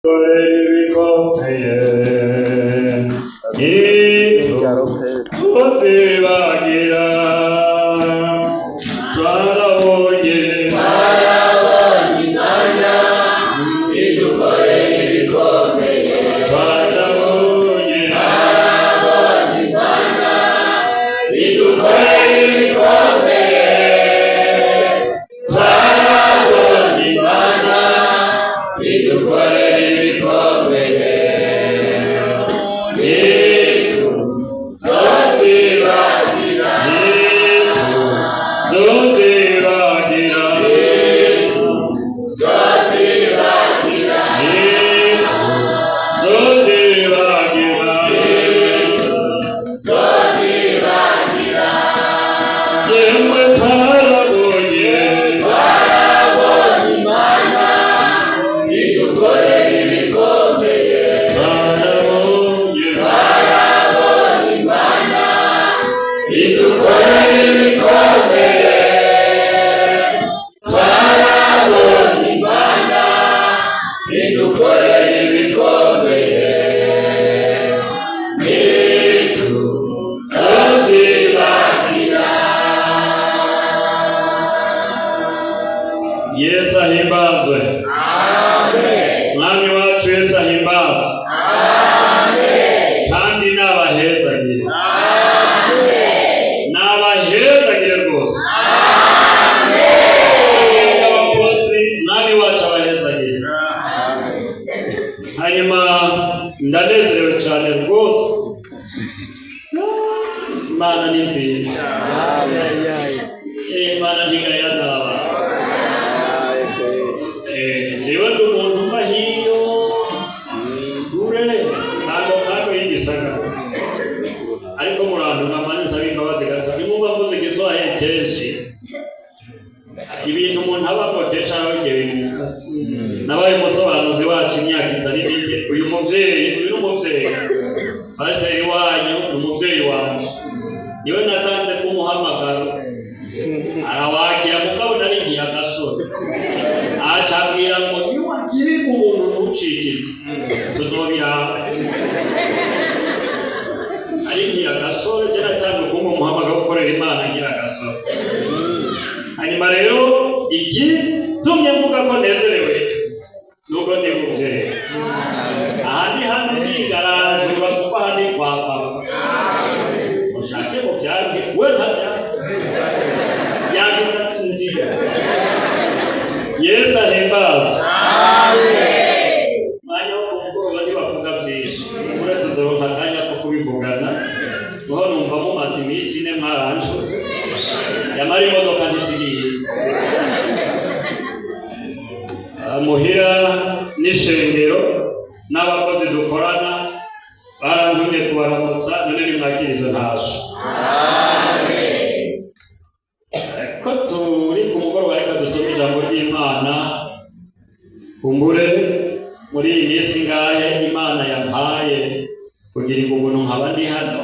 Ibikomeye ntituzibagira twarabonye twarabonye twarabonye Imana idukorera ibikomeye ntituzozibagira ntituzozibagira ntituzozibagira yemwe twarabonye twarabonye Yesu ahimbazwe. Mwami wacu Yesu ahimbazwe. Kandi nabahezagire. Nabahezagire rwose. Mwebwe abakozi, Mwami wacu abahezagire. Hanyuma ndanezerewe cyane rwose. Imana ni nziza. Imana ntigayanaba. Jewe ndi umuntu uva hiyo kure kando kando y'igisagara, ariko murantunga mbanze nsaba imbabazi gato nimwumva mvuze igiswahili kenshi. Ibintu umuntu abamo kenshi arabigiye bimukazi. Nabaye umusobanuzi wacu imyaka itari mike. Uyu muvyeyi, uyu ni umuvyeyi, pasiteri wanyu ni umuvyeyi wanje, niwe natanze kumuhamagaro arawakira, mugabo nari agasore acambwira ngo niwagirirwa ubuntu ntucikize tuzobiraba. Ari ngira agasore, je natanzwe kumpa umuhamagaro wo gukorera Imana ngira agasore. Hanyuma rero igitumye mvuga ko nezerewe nuko ndi muvyeyi aha ni hano nigaranzura, kuko aha ni kwa papa. Ushake mu vyange we ntavyange yagize ati ndiyo. Yesu ahimbazwe. Mwanya wo kumugoroba ntibavuga byinshi, uretse tuzoronka akanya ko kubivugana. Niho numva mumaze iminsi 4 mwarancuze, yamara imodoka ntisigiye muhira n'ishengero n'abakozi dukorana barantumye kubaramutsa. None nimwakira izo ntasho. Ko turi ku mugoroba, reka dusome ijambo ry'Imana. Kumbure muri iyi minsi ngahe Imana yampaye kugira ngo ubuntu nkaba ndi hano,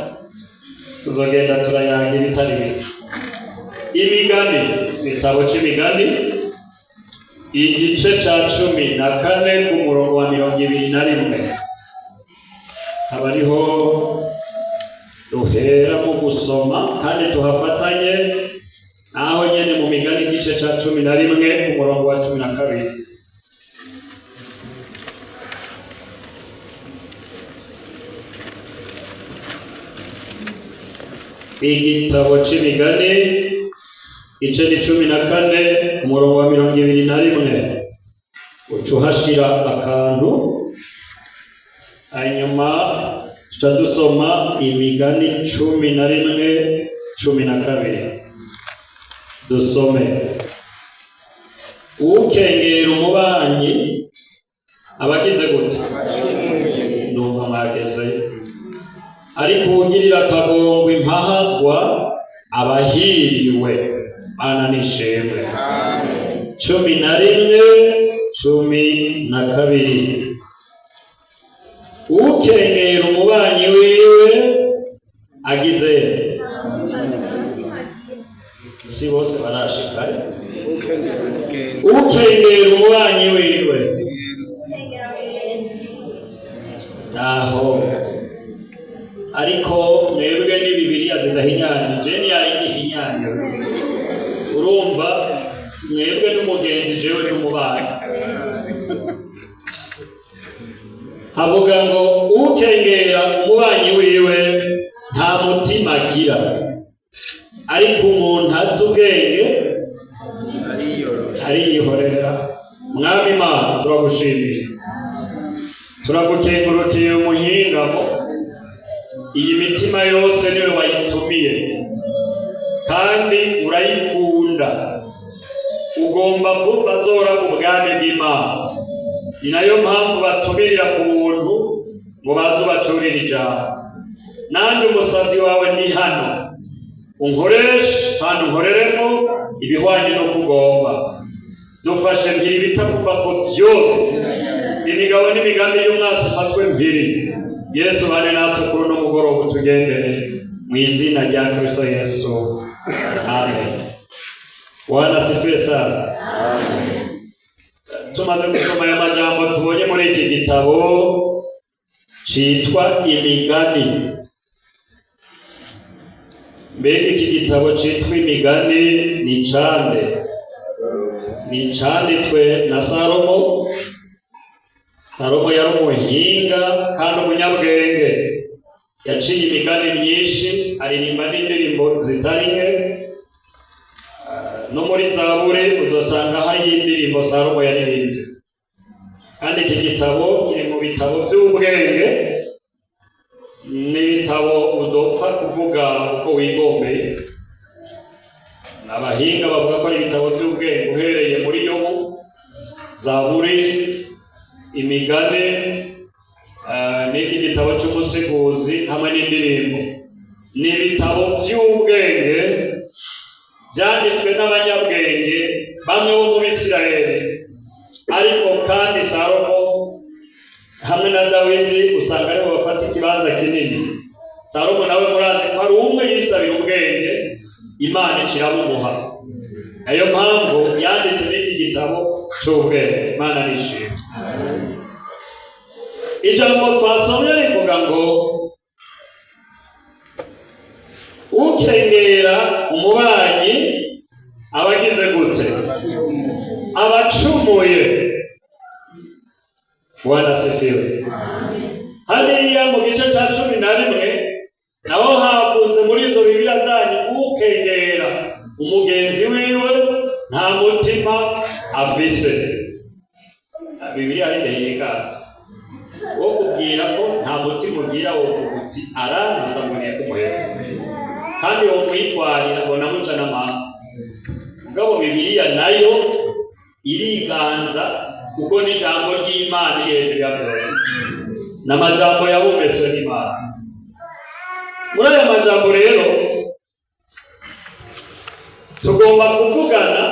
tuzogenda turayaga ibitari bike. Imigani, igitabo c'Imigani, igice ca 14 ku murongo wa 21, haba ariho duhera mu gusoma kandi tuhafatanye. Naho nyene mu Migani igice ca 11 ku murongo wa 12. Igitabo c'Imigani, igice ni 14, umurongo wa 21, uca uhashira akantu, hanyuma tuca dusoma Imigani 11:12. Dusome. Ukengera umubanyi abagize gute? Ndumva mwagezeyo. Ariko uwugirira akagongwe impahazwa abahiriwe. Mana nishimwe. 11:12. Ukengera umubanyi wiwe agize, si bose barashikayo. Ukengera umubanyi wiwe. Aho ariko mwebwe ni Bibiliya zidahinyanyije, ni ihinyanya. Urumva mwebwe n'umugenzi, jewe n'umubanyi. Havuga ngo ukengera umubanyi wiwe nta mutima agira, ariko umuntu azi ubwenge ariyihorera. Mwami Imana, turagushimiye, turagukengurukiye umuhingamo. Iyi mitima yose niwe wayitumiye kandi urayikunda, ugomba ko bazora ubwami bw'Imana. Ni nayo mpamvu batumirira ku buntu ngo baze ubacurire ijambo. Nanjye umusavyi wawe ni hano, unkoreshe kandi unkoreremo ibihwanye n'uko ugomba. Dufashe mpiri ibitavugwa ko byose, imigabo n'imigambi y'umwasi ifatwe mpiri. Yesu, bane natwe kuri uno mugoroba, utugendere mu izina rya Kristo Yesu, amen. Bwana asifiwe sana. Tumaze gusoma aya majambo tubonye muri iki gitabo citwa Imigani. Mbega iki gitabo citwa Imigani ni cande? Ni canditswe na Salomo. Salomo yari umuhinga kandi umunyabwenge, yaciye imigani myinshi, aririmba n'indirimbo zitari nke. No muri Zaburi uzosanga hari indirimbo Salomo yaririmbye. Kandi iki gitabo kiri mu bitabo by'ubwenge, n'ibitabo udopfa kuvuga uko wigombeye. Abahinga bavuga ko ari ibitabo by'ubwenge, uhereye muri Yobu, Zaburi, Imigani, n'iki gitabo cy'Umusiguzi hamwe n'Indirimbo. Ni ibitabo by'ubwenge byanditswe n'abanyabwenge bamwe bo mu Bisirayeli, ariko kandi Salomo hamwe na Dawidi usanga aribo bafata ikibanza kinini. Salomo nawe murazi ko ari umwe yisabira ubwenge, Imana ikirabumuha. Nayo mpamvu yanditse n'iki gitabo cy'ubwenge. Imana nishimwe. Ijambo twasomye rivuga ngo ukengera umubanyi abagize gute? Abacumuye. Bwana asifiwe. Hariya mu gice cya 11 naho havuze muri izo Bibiliya zanyu: ukengera umugenzi wiwe nta mutima afise. Bibiliya ari imbere yiganza wo kubwira ko nta mutima ugira, wovuga uti arantuza ngo niye kumuheka, kandi wo mwitwarira ngo namuca n'amahanga. Mugabo Bibiliya nayo iriganza, kuko n'ijambo ry'Imana iri hejuru ya byose, n'amajambo yahumetswe n'Imana. Muri aya majambo rero tugomba kuvugana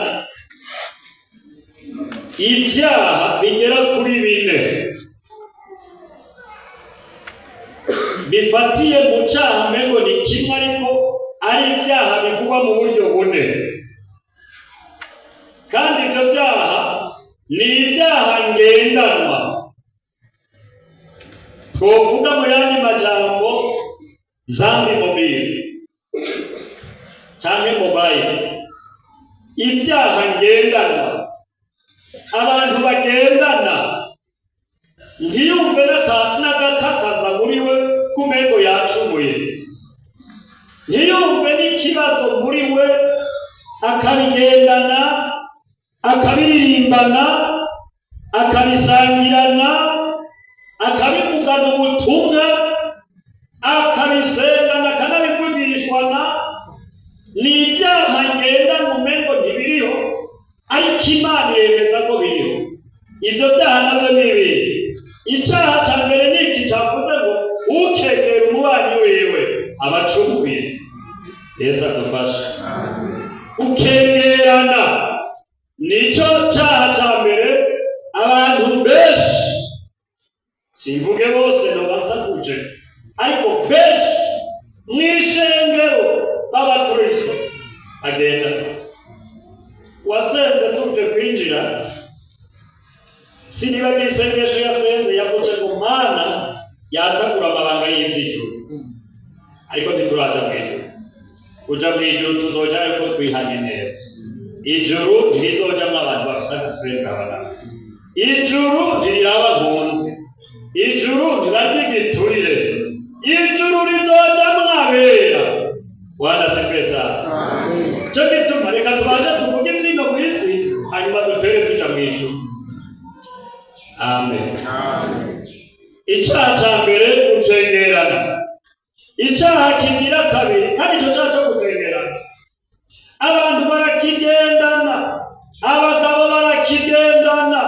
ibyaha bigera kuri bine bifatiye mu cyaha, mengo ni kimwe ariko ari ibyaha bivugwa mu buryo bune. Kandi ibyo byaha ni ibyaha ngendanwa, twovuga mu yandi majambo zambi mobile canke mobile, ibyaha ngendanwa abantu bagendana, ntiyumve n'agakakaza muri we kumengo yacumuye, ntiyumve n'ikibazo muri we, akabigendana, akabiririmbana, akabisangirana, akabivugana ubutumwa, akabisengana, akanabivugishwana. Ni ibyaha ngendanwa umengo ntibiriho, ariko Imana yemeza ko biriho. Ibyo byaha nabyo ni ibindi. Icyaha cya mbere ni iki cyavuze ngo ukegera umubanyi wiwe abacumuye. Yesu adufashe. Ukengerana nicyo cyaha cya mbere. Abantu benshi, simvuge bose noba nsakuje, ariko benshi mu ishengero b'abakristo agenda wasenze tuje kwinjira, siniba isengesho yasenze, yavuze ngo: "Mana, Yatagura amabanga y'ivy'ijuru, ariko ntituraja mw'ijuru. Kuja mw'ijuru tuzoja ariko twihanye neza. Ijuru ntirizojamwo abantu bafise agasembwa. Ijuru ntiriraba nkunzi, ijuru ntibarya igiturire, ijuru rizojamwo abera. Bwana asifiwe sana. Cyo gituma reka tubanze tuvuge ivyino kw'isi, hanyuma dutere tuja mw'ijuru. Amen. Icaha ca mbere, gukengerana. Icaha kigira kabiri, kandi ico caha co gukengerana abantu barakigendana, abagabo barakigendana,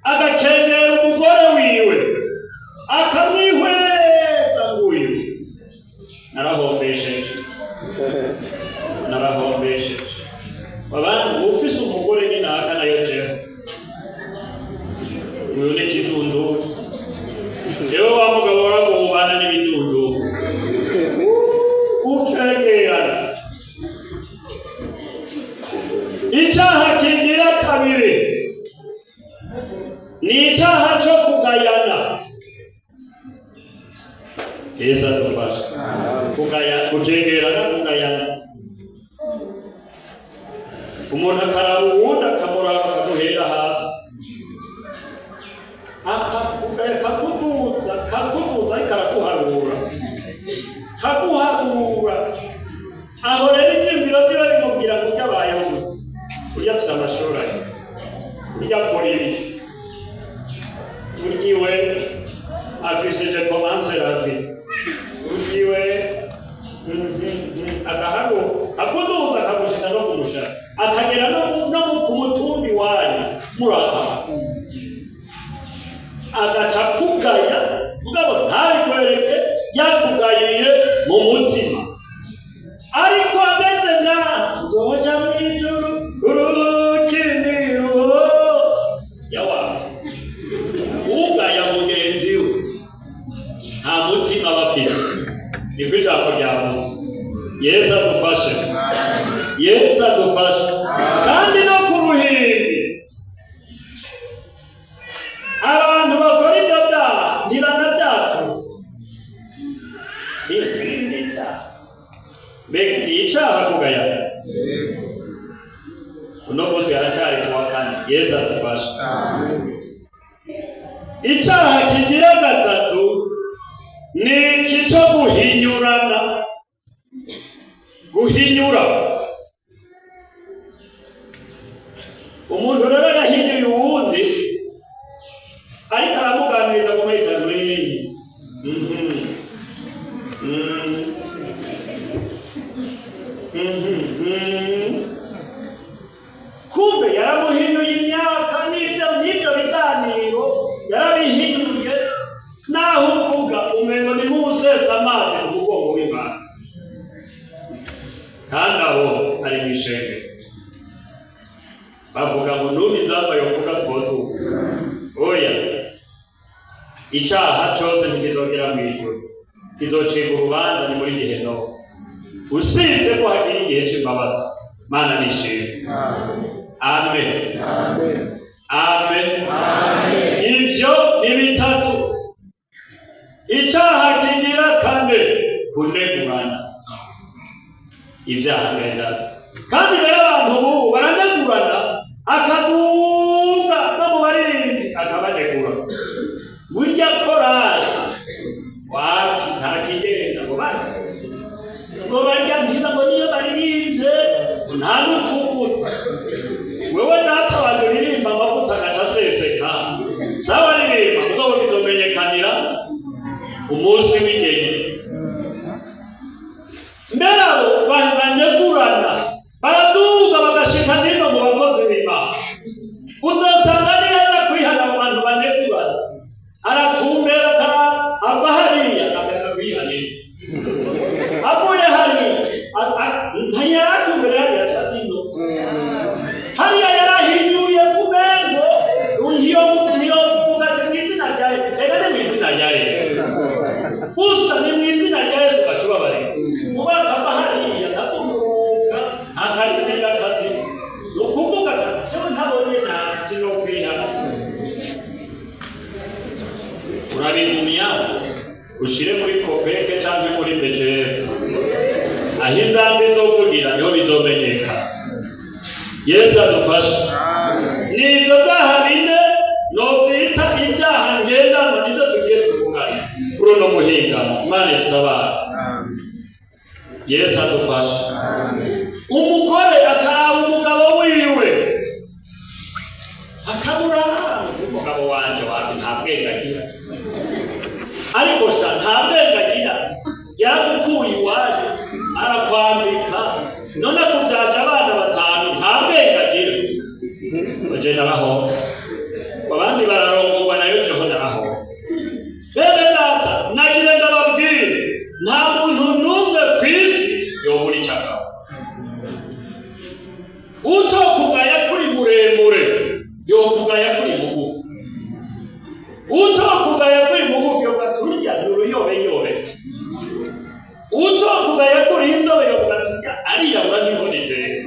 agakengera umugore wiwe, akamwihweza, nguyu narahombesheje, narahombesheje. Abantu ufise umugore ni naka nayo jewe uyu ni kidunduru. Jewe wa mugabo waraguhubana n'ibidunduru, ukengerana. Icaha kigira kabiri ni icaha co kugayana. Yesu adufasha. Kugaya, gukengerana, kugayana. Umuntu akaraba uwundi, akamuraba, akaguhera hasi, akakuduza, kakuduza, ariko araguharura, kaguharura. Aho rero ivyiyumviro vyiwe bimubwira ngo urya abayeho gute, urya afise amashuri ayo, urya akora ibi, urya iwe afise je commence la vie, urya iwe agaharu akuduza, akagushitsa no kumushara, akagera no ku mutumbi wanyu muraha, agaca kugaya, mugabo ntabikwereke, yakugayiye mu mutima. Ariko ameze nka nzoja mw'ijuru urukiniro yawa. Ugaya mugenzi we nta mutima aba afise, niko ijambo ryavuze. Yesu adufashe, Yesu adufashe. Kandi no ku ruhimbi abantu bakora ibyo byaha ntibanabyatura. Ni icyaha. Mbega ni icyaha kugaya? Uno munsi haracyari kuwa kane. Yesu adufashe. Icyaha kigira gatatu ni iki cyo guhinyurana, guhinyura. Umuntu rero yahinyuye uwundi, ariko aramuganiriza ngo mpita nweyi mhm mhm. Kumbe yaramuhinyuye imyaka n'ibyo biganiro yarabihinyuye, naho uvuga umengo ni nk'usesa amazi ku mugongo w'imbata. Kandi abo ari mw'ishengero bavuga ngo nubu inzamba yovuga twoduka. Oya, icaha cose ntikizogera mw'ijuru, kizocibwa urubanza ni muri gehinomu, usibye ko hagira igihe c'imbabazi. Mana nishimwe. Amen, amen. Ivyo ni bitatu. Icaha kigira kane, kunegurana. Ibyaha ngendana. Kandi rero abantu bubu baranegurana, akaduga no mu baririmbyi akabanegura. Burya korali wapi, nta kigenda, ngo bari ngo barya ntiba ngo niyo baririmbye nta n'utuvuta. Wewe data wanje uririmba amavuta agaca aseseka, sawa, ririmba, mugabo bizomenyekanira umunsi w'igenye. Mbere abo banegurana baraduga bagashika nino mu bakozi b'Imana. Uzosanga neza kwihana abo bantu banegurana, aratumbera akara ava hariya akaja kwihanira, avuye hariya ntiyaratumbera hariya, aca ino hariya yarahinyuye kumengo ntiyo mvuga ati mu izina rya Yesu. Ega ni mu izina rya Yesu gusa, ni mu izina rya Yesu gaca ubabarira. Muba akava hariya akazunguruka, akarindira akazi, ni ukuvuga ati jewe ntabonye nabi sinokwihana. Urabigumya. Ushire muri COPEC canke muri BGF, aho inzambi izovugira niho bizomenyekana. Yesu adufashe. Ni ivyo vyaha bine novyita ibyaha ngendanwa, nivyo tugiye tuvugana kuri uno muhingamo. Imana idutabara, Yesu adufashe. Umugore akaraba umugabo wiwe akamuraba: "Umugabo wanje wapi, nta bwenge agira." Ariko sha, nta bwenge agira, yaragukuye iwanyu arakwambika, none akuvyaje abana batanu, nta bwenge agira. Oje narahomba, abandi bararongorwa, nayo jeho narahomba. Bene data, nagira ndababwire, nta muntu n'umwe ku isi yobura icagabo. Utokugaya kuri muremure yokugaya kuri mugufi, utokugaya kuri mugufi yovuga turya ni uruyobeyobe, utokugaya kuri inzobe yovuga turya arirabura nk'inkoni zera.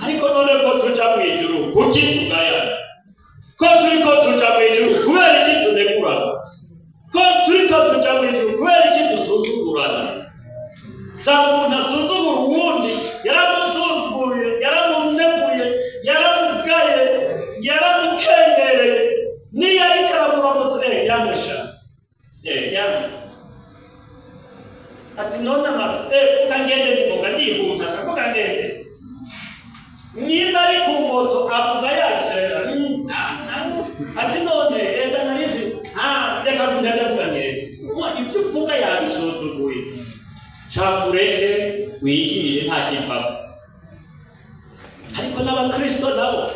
Ariko none ko tuja mw'ijuru, kuki tugayana? Ko turiko tuja mw'ijuru, kubera iki tunegurana? Ko turiko tuja mw'ijuru, kubera iki dusuzugurana? Sanga umuntu asuzugura uwundi, yaramusuzuguye, yaramuneguye, yaramugaye, yaramukengereye, niyo ariko aramuramutsa: "Nyamusha, nyamu." Ati: "None ama vuga ngende ningoga, ndihuta sha, vuga ngende." Nimba ari ku moto avuga yagisera. Ati: "None ega narivi, ah, reka ntende, vuga ngende." Ibyo uvuga yabisuzuguye. Cafureke wigire, nta kivamo. Ariko n'abakristo nabo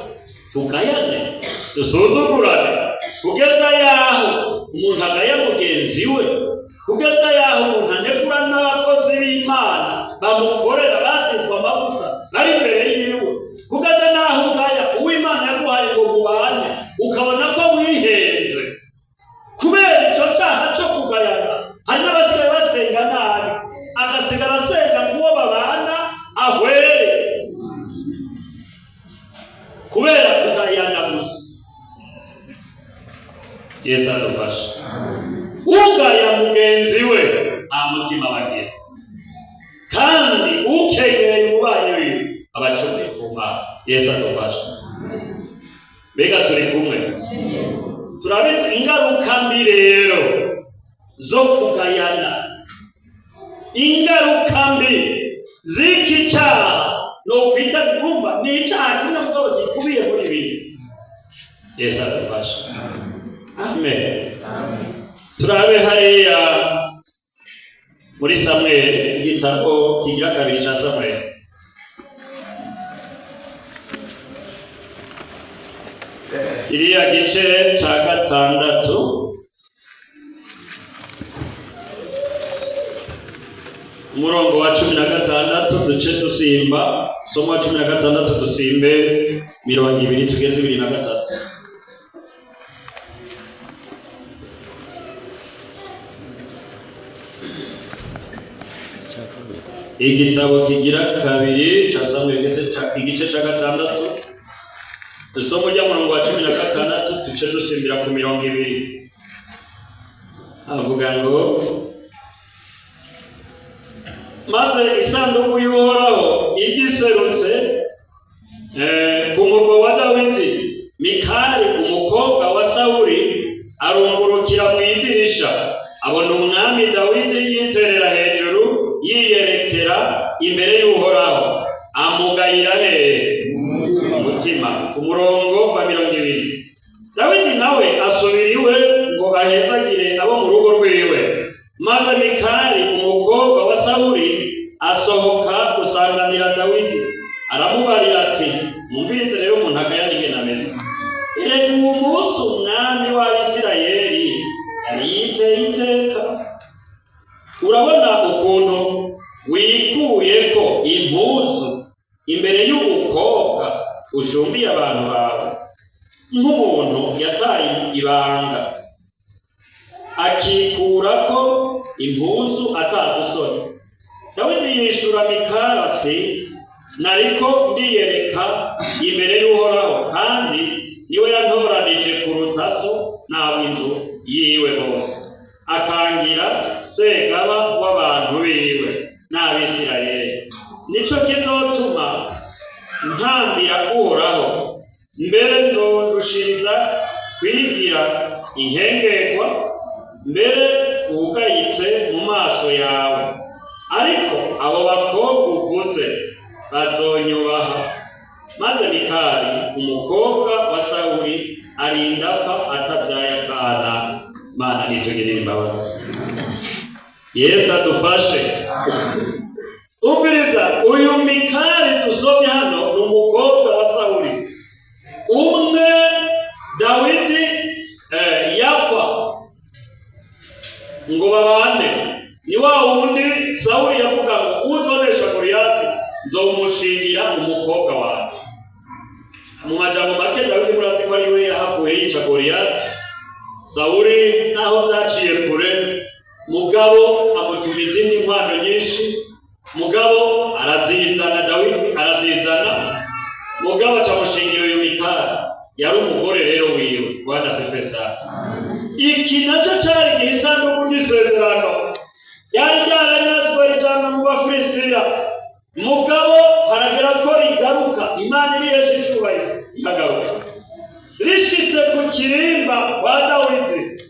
tugayane, dusuzugurane, kugeza yaho umuntu agaya mugenzi we, kugeza yaho umuntu anegura n'abakozi b'Imana bamukorera basizwe amavuta bari imbere yiwe, kugeza n'aho ugaya uw'Imana yaguhaye ngo mubane, ukabona ko wihenze kubera icyo cyaha cyo kugayana. Hari n'abasigaye basenga nabi, agasigara asenga nk'uwo babana ahwere kubera kugayana gusa. Yesu adufashe. Ugaya mugenzi we nta mutima bagira, kandi ukegereye umubanyi wiwe aba acumuye ku Mana. Yesu adufashe. Mbega turi kumwe? Turabizi ingaruka mbi rero zo kugayana, ingaruka mbi z'iki cyaha nokwita, urumva ni icyaha kimwe mugabo gikubiye muri bine. Yesu adufashe, amen. Turabe hariya muri Samweli, igitabo kigira kabiri ca Samweli, iriya gice ca gatandatu, umurongo wa 16, duce dusimba somo wa 16, dusimbe 20, tugeze 23. Igitabo kigira kabiri ca Samweli, igice ca gatandatu, isomo ry'umurongo wa 16, duce dusimbira ku 20. Avuga ngo: "Maze isanduku y'Uhoraho igiserutse ku murwa wa Dawidi, Mikali umukobwa wa Sawuli arungurukira mu idirisha, abona umwami Dawidi yiterera hejuru, yiyerekera imbere y'Uhoraho, amugayira hehe? Umutima." Ku murongo wa 20: "Dawidi nawe asubira iwe ngo ahezagire abo mu rugo rwiwe. Maze Mikali umukobwa wa Sawuli asohoka gusanganira Dawidi, aramubarira ati: 'Mwumvirize rero umuntu agaya n'ingene ameze. Erega uwo munsi umwami w'Abisirayeli yari yiteye iteka. Urabona ukuntu wikuyeko impuzu imbere y'umukobwa ushumbiye abantu bawe, nk'umuntu yataye ibanga akikurako impuzu atagusoni.' Dawidi yishura Mikali ati: 'Nariko ndiyereka imbere y'Uhoraho, kandi niwe yantoranije kuruta so n'ab'inzu yiwe bose.' Akangira segaba w'abantu biwe n'Abisirayeli. Nico kizotuma ntambira Uhoraho, mbere nzorushiriza kwigira inkengerwa, mbere wugayitse mu maso yawe. Ariko abo bakobwa uvuze bazonyubaha. Maze Mikali umukobwa wa Sawuli arinda apfa atabyaye akana. Mana nitugirire imbabazi, Yesu adufashe. Umviriza, uyu Mikali dusomye hano ni umukobwa wa Sawuli, umwe Dawidi yakwa ngo babane. Ni wa wundi Sawuli yavuga ngo uzonesha Goliyati nzomushingira umukobwa wanje. Mu majambo make, Dawidi murazi ko ari we yahavuye yica Goliyati. Sawuli naho byaciye kure, mugabo amutuma izindi nkwano nyinshi, mugabo arazizana, Dawidi arazizana, mugabo acamushingira uyu Mikali yari umugore rero wiwe. Bwana asifiwe sana. Iki nacyo cyari igihe isanduku ry'isezerano ryari ryaranyazwe rijana mu Bafilisitiya, mugabo haragera ko rigaruka. Imana irihesha icubahiro, iragaruka. Rishitse ku kirimba wa Dawidi,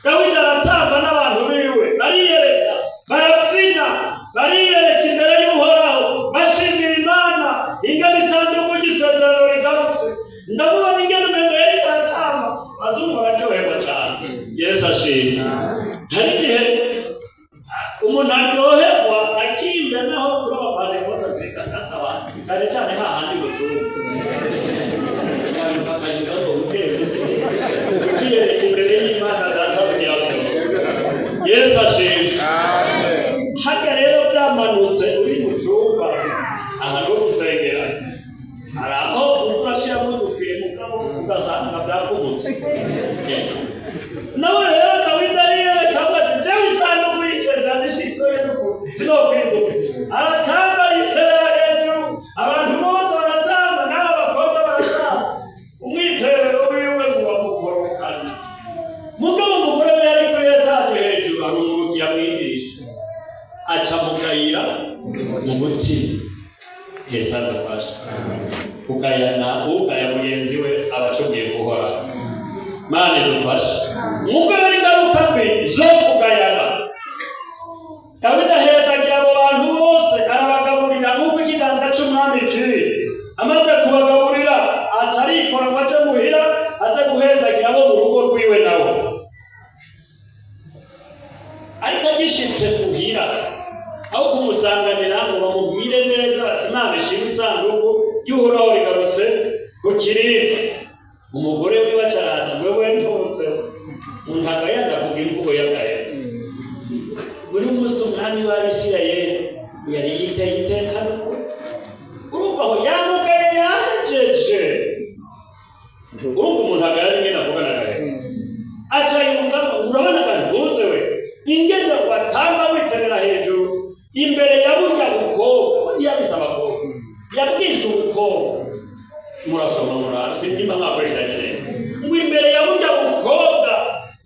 Dawidi aratamba n'abantu biwe, bariyereka, barabyina, bariyereka imbere y'Uhoraho, bashimira Imana ingene isanduku ry'isezerano rigarutse. Ndamubona ingene umengo yariko aratamba, abazungu bararyoherwa cane. Yesu ashimwe. Hari igihe umuntu aryoherwa akimba, naho turi abapantekote abantu, cyane cyane hahandi mu cumba akanyuza ngo buke ukiyereka imbere y'Imana Data kugira byose. Yesu ashimwe. Harya rero byamanutse uri mu cumba ahantu ho gusengera, hari aho uza urashyiramo udufire, mugabo ugasanga byakumutse. Nawe rero Dawidi ariyereka ati: "Jewe isanduku y'isezerano ishitse sinokwiduka." Aratamba, yiterera hejuru, abantu bose baratamba, n'aba bakobwa baratamba, umwiterero wiwe ngo wamukorokana. Mugabo umugore we yari kuri etaje hejuru, arungurukira mu idirisha, aca mu kayira mu mutima. Yesu adufasha. Kugayana, ugaya mugenzi we aba acumuye guhora. Mana idufashe. Mwumve rero ingaruka mbi zo kugayana. Dawidi ahezagira abo bantu bose, arabagaburira nk'uko ikiganza c'umwami kiri. Amaze kubagaburira, aca arikora ngo aje muhira, aze guhezagira abo mu rugo rwiwe nawe. Ariko agishitse muhira, aho kumusanganira ngo bamubwire neza bati: "Imana ishimwe, isanduku y'Uhoraho rigarutse ku kirimba," umugore wiwe acaraza ngo: "Wewe ntunze umuntu agaya." Ndavuga imvugo y'agahera. Buri munsi umwami w'Abisirayeli yari yiteye iteka n'ukuri. Urumva aho yamugaye yajeje. Urumva umuntu agaya n'ingene avuga n'agahera, aca yungamo: "Urabona gantuze we ingene watamba witerera hejuru imbere ya burya bukobwa." We ntiyabise abakobwa, yabwise ubukobwa. Murasoma, murara sinimba mwakoreshanye neza, ngo imbere ya burya bukobwa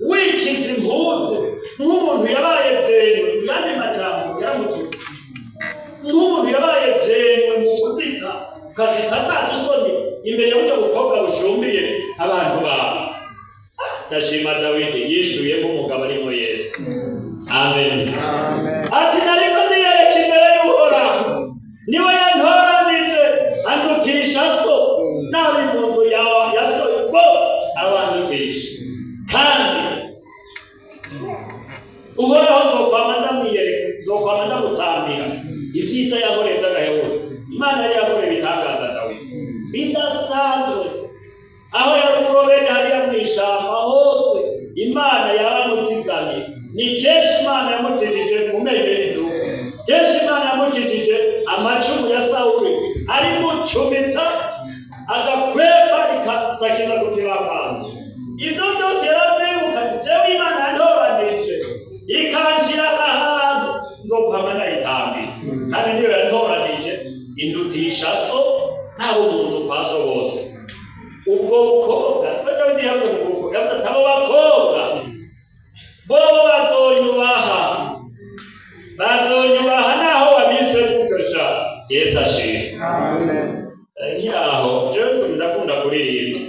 wikiza impuzu nk'umuntu yabaye vyenywe. Mu yandi majambo yaramututse, nk'umuntu yabaye vyenywe mu kuzita, ukazita atadusoni imbere ya burya bukobwa bushumbiye abantu bawe. Ndashima Dawidi yishuye nk'umugabo arimo Yesu. Amen. Ati: "Nariko ndiyereka imbere y'Uhoraho, niwe yantoranije andutisha so n'abari mu nzu ya so bose arabandutisha. Kandi Uhoraho nzokwama ndamwiyereka, nzokwama ndamutambira ibyiza yankoreye by'agahebuje." Imana yari yakoreye ibitangaza Dawidi bidasanzwe. Aho yari umuroberi hariya mu ishamba hose, Imana yaramuzigamye. Ni kenshi Imana yamukijije mu menyo y'indugu, kenshi Imana yamukijije amacumu ya Sawuli ari mucumita, agakweba rikasakiza ku kibambazi. Ibyo byose yaravyibuka, ati: "Jewe Imana yantoranije ikanshira aha hantu, nzokwama ndayitambira. Kandi niyo yantoranije indutisha so n'abo mu nzu kwa so bose." Ubwo bukobwa, Dawidi yavuze mu bukobwa, yavuze ati: "Abo bakobwa bobo." Yesu ashimwe. Nkiraho jewe ndakunda kuririmba,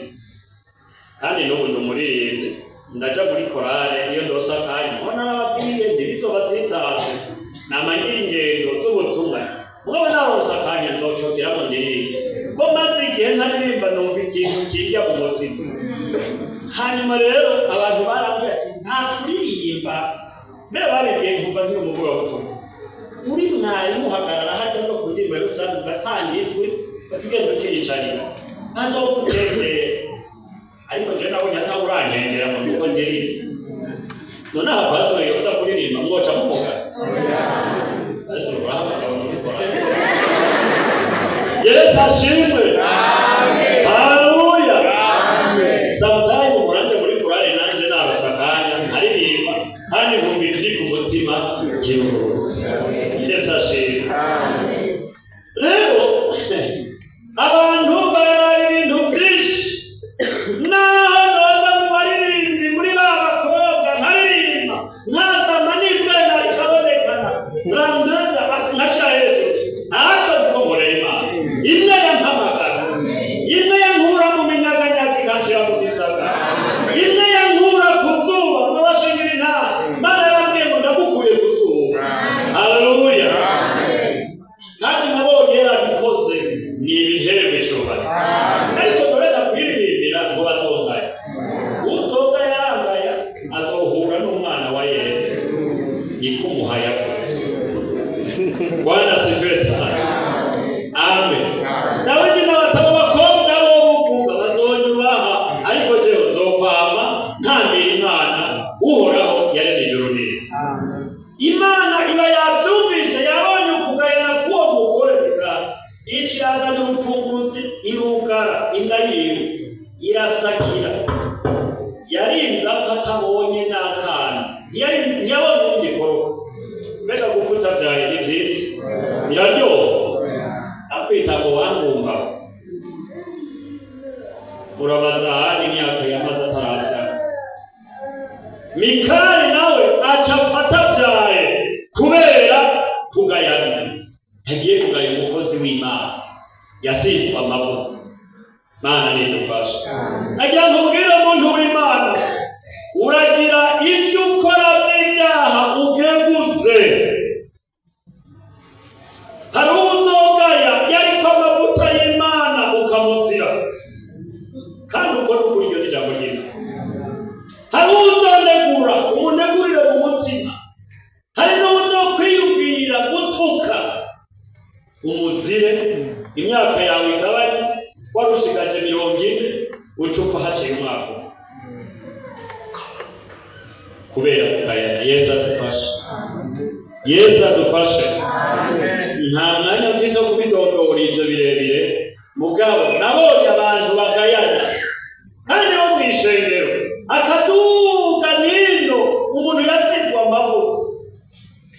kandi n'ubu ndi umuririmbyi, ndaja muri korale iyo ndose akanya. Mbona n'ababwiye ntibizobatsitaze, nama ngira ingendo z'ubutumwa, mugabo naronse akanya nzocogeramo ndirimba, ko maze igihe ntaririmba numva ikintu kindya mu mutima. Hanyuma rero abantu barambwiye ati nta kuririmba, mbere babimbwiye nkumva nkiri umuvugabutumwa. Uri mwarimu uhagarara harya no ku ndirimbo ya rusange ugatanga ijwi, ugaca ugenda ukiyicarira, ntazokugengera. Ariko jewe nabonye atawurankengera ngo nuko ndirimba. None aha pasitori yoza kuririmba mwoca mumuga? Pasitori urahamagara muri korali. Yesu ashimwe, haleluya. Sometime muranje muri korali, nanje narose akanya nkaririmba, kandi nkumva ikiri ku mutima kiruhutse. Yesu ashimwe. Rero abantu bararaba ibintu byinshi. Naho noza mu baririmbyi muri ba bakobwa nkaririmba, nkasama n'ibwena rikabonekana randenda nkashyira hejuru, ntacyo ndiko nkorera Imana imwe yampamagara, imwe yankura mu minyaganyaga ikanshyira mu gisagara, imwe yankura ku zuba. Nkabashingira intara, Imana yarambwiye ngo ndagukuye ku zuba. Haleluya! Kandi nabonye yarabikoze, ni ibihererwe icyubahiro. Ariko doreka kwiririmbira ngo bazongaya, uzoga yarangaya azohura n'umwana wa Yere, niko umuha yakoze. Bwana sifiwe sana, amen. Dawidi n'abatabo bakobwa bo buvuga bazonyubaha, ariko jewe nzokwama ntambira Imana Uhoraho yaremye ijuru n'isi. Imana iba yabyumvise, yabonye ukugayana k'uwo mugore, bika ica irazana urupfunguruzi, irugara inda yiwe, irasakira. Yarinze apfa atabonye n'akana. Ntiyabonye n'igikoroka. Mbega gupfa utabyaye ni byiza? Biraryoha? Akwita ngo wangumba. Urabaza ahandi imyaka yamaze atarabyara. Mikali nawe aca apfa atabyaye kubera kugayana. Ntagiye kugaya umukozi w'Imana yasizwe amavuta. Mana nidufashe. Nagira ngo ubwire umuntu w'Imana, uragira ibyo ukora by'ibyaha ugeguze. Hari uzogaya yariko amavuta y'Imana ukamuzira, kandi uko ni ukuri, iryo ni ijambo ry'Imana. Hari uzonegura, umunegurire mu mutima. Hari n'uzokwiyumvira gutuka, umuzire. Imyaka yawe igabanye, wari ushigaje 40, ucupa haciye umwaka umwe kubera kugayana. Yesu adufashe, Yesu adufashe. Nta mwanya mfise wo kubidondora ivyo birebire, mugabo nabonye abantu bagayana kandi bo mw'ishengero, akaduga nino umuntu yasizwe amavuta.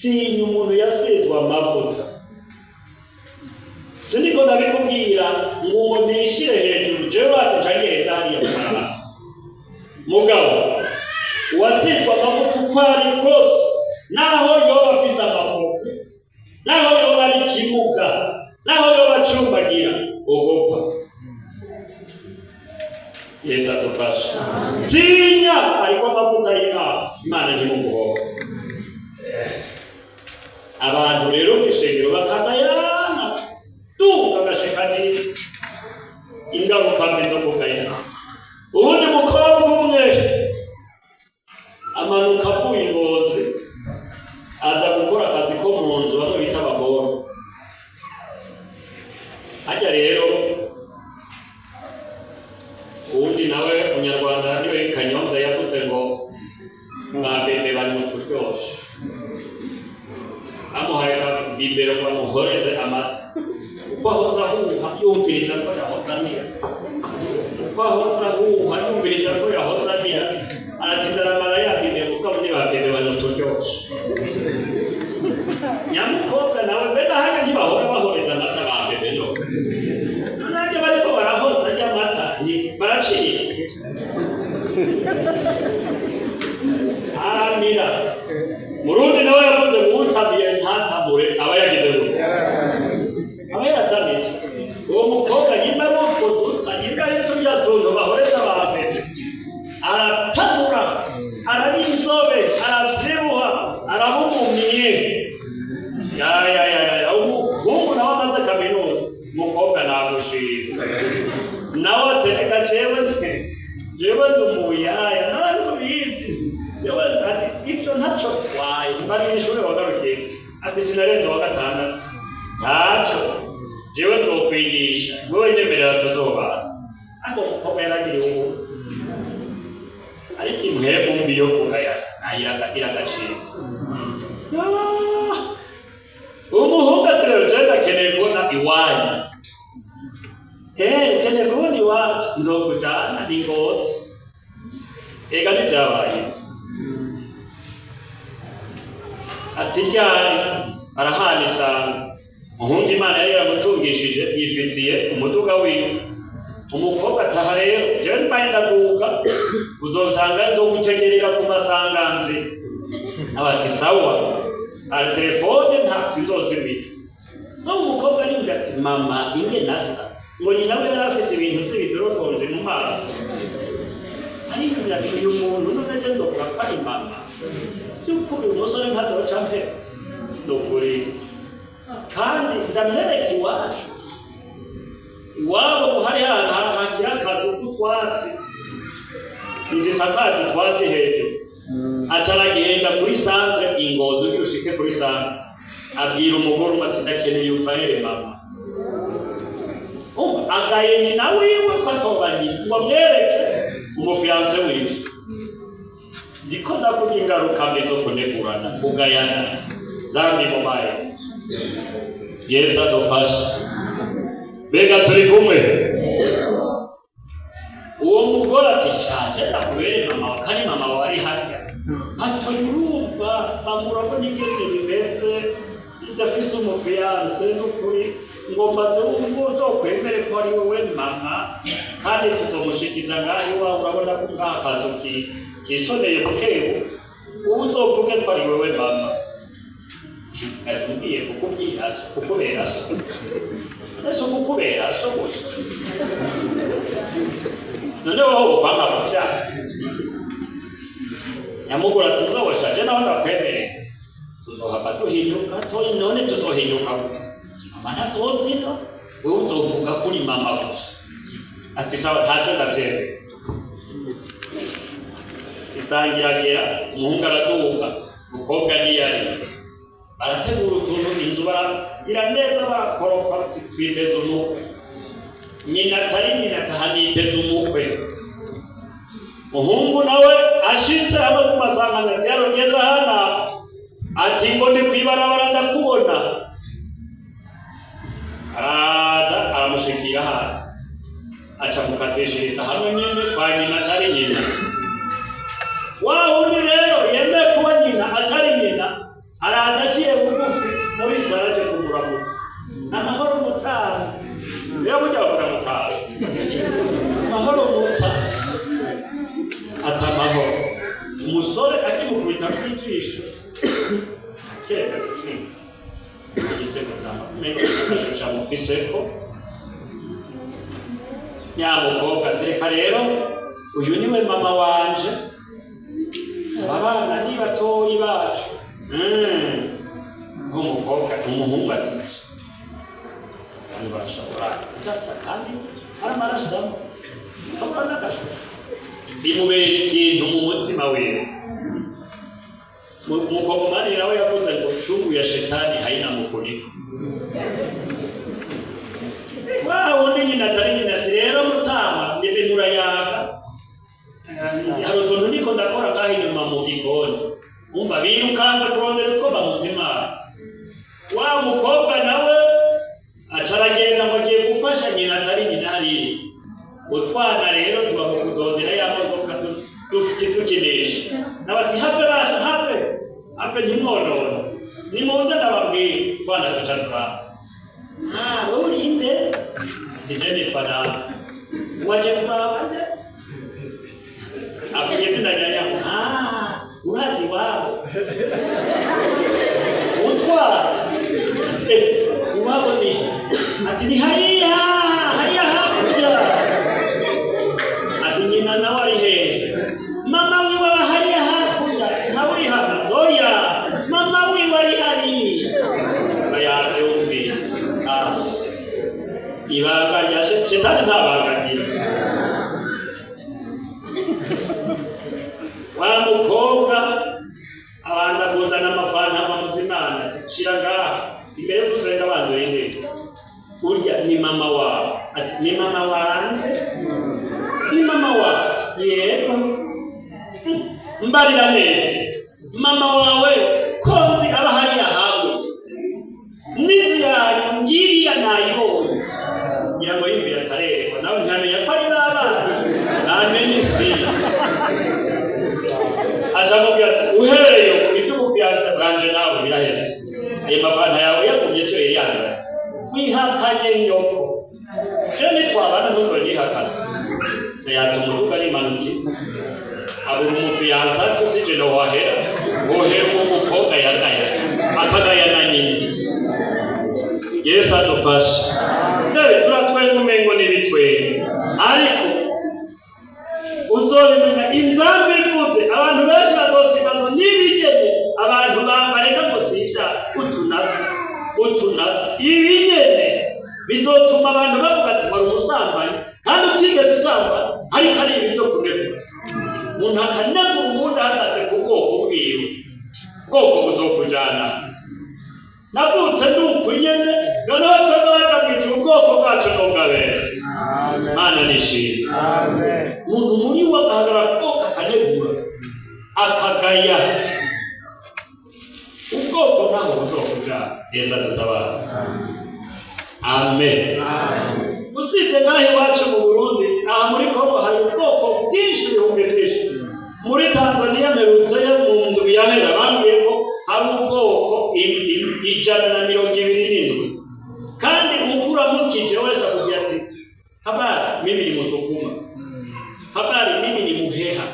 Tinya umuntu yasizwe amavuta. Siniko ndabikubwira ngo nishire hejuru, jewe bazi nca ngenda hariya mu marahati. Mugabo uwasizwe amavuta uko ari kose, naho yoba afise amafuku, naho yoba ari ikimuga, naho yoba acumbagira, ogopa. Yesu adufashe. Tinya ariko amavuta y'Imana. Imana ntimuguhoba. Abantu rero mw'ishengero bakagayana duga agashika ni ingaruka mbi zo kugayana. Ubundi mukobwa umwe amanuka avuye i Ngozi, aza gukora akazi ko mu nzu, bamwe bita abagore hajya. Rero uwundi nawe Munyarwanda niwe Kanyombya yavuze ngo ba bébé bari mu turyoshe, amuhaye akabibero ngo amuhoreze amata. Uko ahoza ahuha yumviriza ko yahoze amira, uko ahoza ahuha yumviriza ko yahoze amira, aratinda aramara ya bibero, kuko abo ni ba bébé bari mu turyoshe. Nyamukobwa nawe, mbega hano ntibahora bahoreza amata ba bébé? No nanjye bariko barahoza ajya amata ni baracira, aramira. Murundi nawe yavuze ngo utamiye ntatamure aba yagize gutya, aba yaratse. Ntaco waye mbarira ishure wagarukiye. Ati sinarenze wa gatandatu. Ntaco jewe nzokwigisha, wewe nyemerera tuzobana. Ariko umukobwa yaragiriwe ubuntu, ariko impwemu mbi yo kugaya iragaciro. Umuhungu ati rero jewe ndakeneye kubona iwanyu. Ukeneye kubona iwacu, nzokujana ni Ngozi. Ega ntivyabaye. Ati ryari? Arahana isanga. Umuhungu Imana yari yaramutungishije, yifitiye umuduga wiwe. Umukobwa ataha rero, jewe mbaye ndaduga, uzosanga nzogutegerera ku masanganzira. Ati sawa, ara telefone nta sinzozimira. No umukobwa ariyumvira ati mama inge nasa, ngo nyina we yari afise ibintu by'ibidorogonzi mu maso. Ariyumvira ati uyu muntu none je nzovuga ko ari mama, by'ukuri uyu musore ntazoca mpera, ni ukuri kandi ndamwereka iwacu. Iwabo ngo hari ahantu hagira akazu k'utwatsi, inzu isakaje utwatsi hejuru. Aca aragenda kuri centre i Ngozi, ugira ushike kuri centre, abwira umugore umwe ati ndakeneye umbahere mama. Umva agaye nyina wiwe ko atoba nyina, ngo amwereke umu fiancé wiwe. Ndiko ndavuga ingaruka mbi zo kunegurana, kugayana zambi mubaye. Yesu adufashe. Mbega turi kumwe? Uwo mugore ati shaje ndakubere mama wawe, kandi mama wawe ari harya. Ati urumva mama, urabona ingene bimeze, ndafise umu fiancé, n'ukuri ngomba uzokwemere ko ari wowe mama, kandi tuzomushikiza ngaho iwawe. Urabona ko ngaha akazu kisoneye bukebu, ubu uzovuge ko ari wowe mama. Ati ngiye kukubwira so, kukubera so, ese kukubera so gusa, none wowe wokwanga kuvyara? Nyamugura ati mugabo shaje naho ndakwemerera, tuzohava duhinyuka toyi. None tuzohinyuka gute? Mama ntazozina, wewe uzovuga kuri mama gusa. Ati sawa, ntacyo, ndavyemera. Isangiragera, umuhungu araduga, umukobwa ntiyari. Barategura utuntu, inzu baragira neza, barakoropa, bati twiteze umukwe. Nyina atari nyina ataha, niteze umukwe. Muhungu nawe ashitse hamwe ku masangano, ati yarongeza hana, ati ngo ndi kwibarabara ndakubona. Araza aramushikira hano, aca mukatishiriza hano nyene kwa nyina atari nyina. Wa wundi rero yemeye kuba nyina atari nyina, araza aciye bugufi muri sara, aje kumuramutsa. Amahoro mutanu. Rero burya bavuga mutanu, amahoro mutanu. Ati amahoro. Umusore akimukubita kw'ijisho, akeka ati igise mutama umengo agashusha mufiseko. Nyamukobwa ati reka rero, uyu niwe mama wanje, aba bana ni batoyi bacu. Nk'umukobwa, umuhungu ati abantu barashobora kudasa kandi ari amaraso amwe, ukabura n'agashusho. Bimubera ikintu mu mutima wiwe. Mukongomani nawe yavuze ngo chungu ya shetani haina mufuniko. Wa wundi nyina atari nyina ati rero mutama, nibe murayaga, hari utuntu niko ndakora ngaho inyuma mu gikoni. Umva birukanze kurondera utwo bamuzimara. Wa mukobwa nawe aca aragenda ngo agiye gufasha nyina atari nyina hariya. Utwana rero tuba mu kudondera ya modoka dukinisha, nabati have basha, have have, ntimwonone, nimuze ndababwira. Twana tuca turaza. Ah, wowe uri inde? Ati je nitwa nawe. Waje kuraba nde? Avuga izina rya nyako. Ah, urazi iwabo? Utwara iwabo ni, ati ni hariya hariya hakurya. Ati nyina nawe ari hehe? Mama wiwe aba hariya hakurya. Ntawe uri hano? Doya, mama wiwe ari hariya. Yabyumvise. Asi ibanga rya shetani nta banga agira. Wa mukobwa abanza kuzana amafanta amamuzimana ati shira ngaha imbere yo gusenga banza urindire urya ni mama wawe. Ati ni mama wanje, ni mama wawe, yego. Mbarira neza mama wawe ko nzi aba hariya hakurya n'inzu yanyu ngiriya nayibonye. Ngira ngo yumvira atarerekwa nawe ntiamenya ko ari n'abana namenye isi. Aja amubwira ati uhereye ubu iby'ubufiyanse bwanje nawe biraheze, ayo mafanta yawe yagumye siyo yari yanzanye, wihakanye nyoko, je nitwabana ntuzonyihakana. Yatse umuduga arimanukiye abura umufiyanse atyo sije nohahera wohera uwo mukobwa yagaya akagaya na nyina. Yesu adufashe. Turatwenga umengo n'ibitwenge, ariko uzobimenya inzambi ivuze abantu benshi bazosigazwa n'ibigene. Abantu bareka ngo sivya utu natwo utu natwo, ibinyene bizotuma abantu bavuga ati wari umusambanyi kandi utigeze usambana, ariko ari ibi byo kunegura umuntu akanegura uwundi ahagaze ku bwoko bwiwe. Bwoko buzokujana navutse ndi uku nyene, noneho twebwe baja mwijuru ubwoko bwacu n'ubwabera. Mana nishimwe. Umuntu muri we agahagarara ku bwoko akanegura akagaya ubwoko ntaho buzokujana. Yesu adutabara, amen. Usibye ngaho iwacu mu Burundi, aha muri Kongo hari ubwoko bwinshi, ibihumbi byinshi. Muri Tanzania mperutseyo mu ndwi yahera, bambwiye ko hari ubwoko 127, kandi ukuramukije wese akubwira ati habari, mimi ni Musukuma, habari, mimi ni Muheha,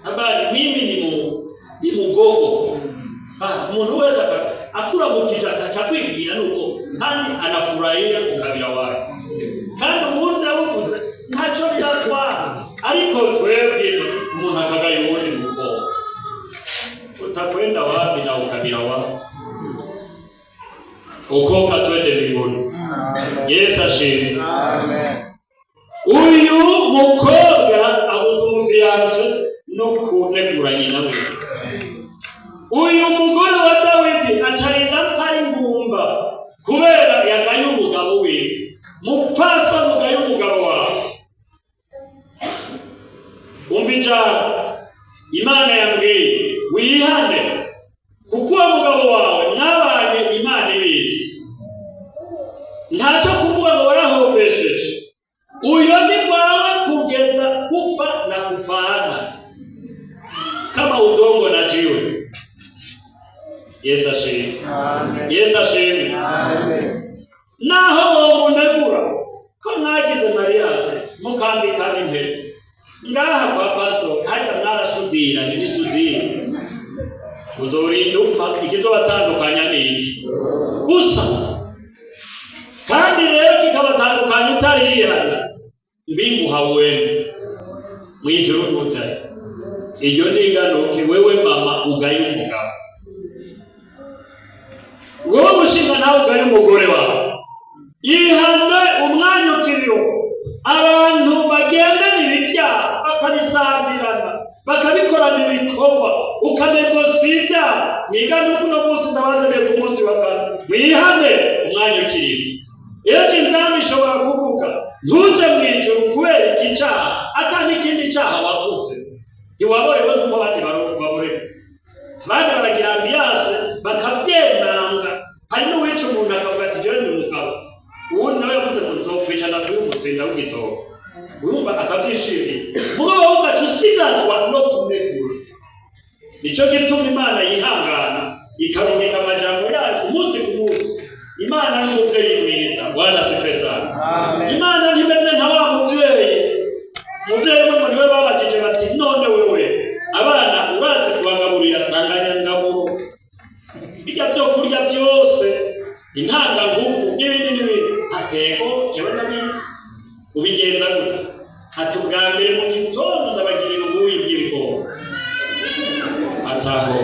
habari, mimi ni Mugogo. Basi umuntu wese akuramukije akaca kwibwira nuko kandi anafurahia ukabila wake, kandi uwundi awuvuze ntacyo biratwara. Ariko twebwe umuntu akagaya uwundi mu bwoko, utakwenda wapi na ukabila wako? Okoka twende mbinguni. Yesu ashimwe. Uyu mukobwa abuze umufiyanse no kunegura nyina we. Uyu mugore wa Dawidi acarinda apfa ari ingumba kubera yagaye umugabo wiwe. Mupfasoni ugaye umugabo wawe, umva ijambo Imana yambwiye: wihane, kuko uwo mugabo wawe mwabanye Imana ibizi, ntacyo kuvuga ngo warahombesheje. Uyo ni wawe kugeza kufa na kufaana kama udongo na jiwe. Yesu ashimwe. Yesu ashimwe. Naho uwo munegura ko mwagize mariage mukambikana impeta ngaha kwa pastor hajya mwarasudiranye n'isudire, uzorinda upfa ikizobatandukanya ni iki gusa, kandi rero kikabatandukanya utarihana, mbingu hauendi, mwijuru ntujayo. Iryo ni inganuke. Wewe mama ugaye umugabo, wowe mushinga nawe ugaye umugore wawe, ihane umwanya ukiriho. Abantu bagendana ibibyaha bakabisangirana bakabikorana ibikorwa ukanegosiya ibyaha mwigane uno munsi ndabazaniye ku munsi wa kane. Mwihane umwanya ukiriho. Ejo inzamba ishobora kuvuga ntuje mu ijuru kubera iki cyaha ata n'ikindi cyaha wakoze. Ntiwaborewe nk'uko abandi baborewe. Abandi baragira ambiance bakabyemanga. Hari n'uwica umuntu akavuga ati jewe ndi umugabo, uwundi nawe yavuze ngo nzokwica ndakuyumutsinda w'igitoro, urumva akabyishimiye. Mugabo wowe ugaca usigazwa no kunegura. Nico gituma Imana yihangana ikarungika amajambo yayo ku munsi ku munsi. Imana ni umuvyeyi mwiza. Bwana asifiwe sana. Imana ntimeze nka wa muvyeyi. Umuvyeyi we ngo niwe babajije bati none wewe abana urazi kubagaburira sanganyangaburo, bijya byo kurya byose, intanganguvu n'ibindi n'ibindi? Atego jewe ndabizi. Ubigenza gute? Ati ubwa mbere mu gitondo ndabagirira ubuyi bw'ibigori, ataho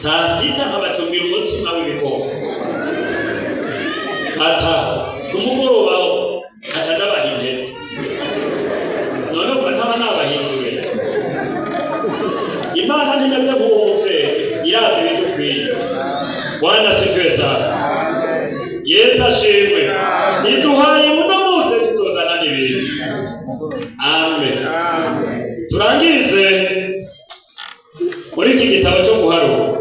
saa sita nkabacumbira umutsima w'ibigori, ataho ku mugoroba ho nkaca ndabaha intete. None ubwo ntaba nabahinduye? Imana ntimeze nk'uwo muvyeyi. Bigukwiye. Bwana asifiwe sana. Yesu ashimwe. Iduhaye uno munsi, tuzozana n'ibindi. Amen. Turangirize muri iki gitabo cyo guharura,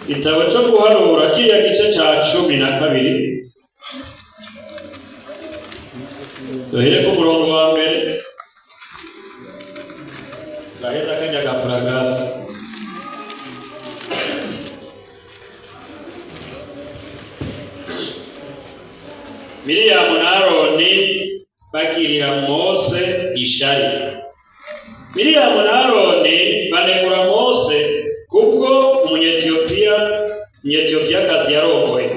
igitabo cyo guharura kiriya gice cya 12, duhere ku murongo wa mbere, gaheza kajya gapuragara. Miriyamu na Aroni bagirira Mose ishari. Miriyamu na Aroni banegura Mose kubwo Umunyetiyopiyakazi yarongoye.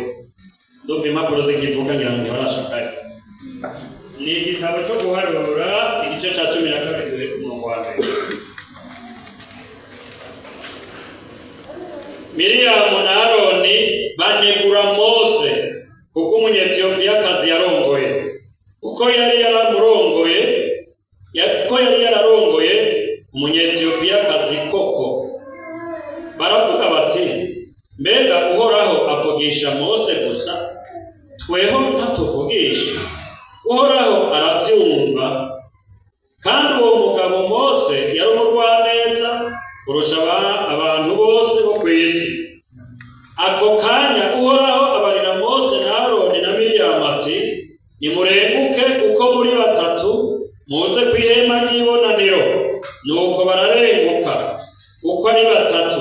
Ndumva impapuro zikivuga, ngira ngo ntibarashikayo. Ni igitabo cyo guharura, igice cya 12, duhere ku murongo wa mbere. Miriyamu na Aroni banegura Mose kuko Umunyetiyopiyakazi yarongoye, kuko yari yaramurongoye, kuko yari yararongoye Umunyetiyopiyakazi koko. Baravuga bati: "Mbega Uhoraho avugisha Mose gusa, tweho ntatuvugisha?" Uhoraho arabyumva. Kandi uwo mugabo Mose yari umurwaneza kurusha abantu bose bo ku isi. Ako kanya Uhoraho abarira Mose na Aroni na Miriyamu ati: "Nimurenguke uko muri batatu, muze ku ihema ry'ibonaniro." Nuko bararenguka uko ari batatu.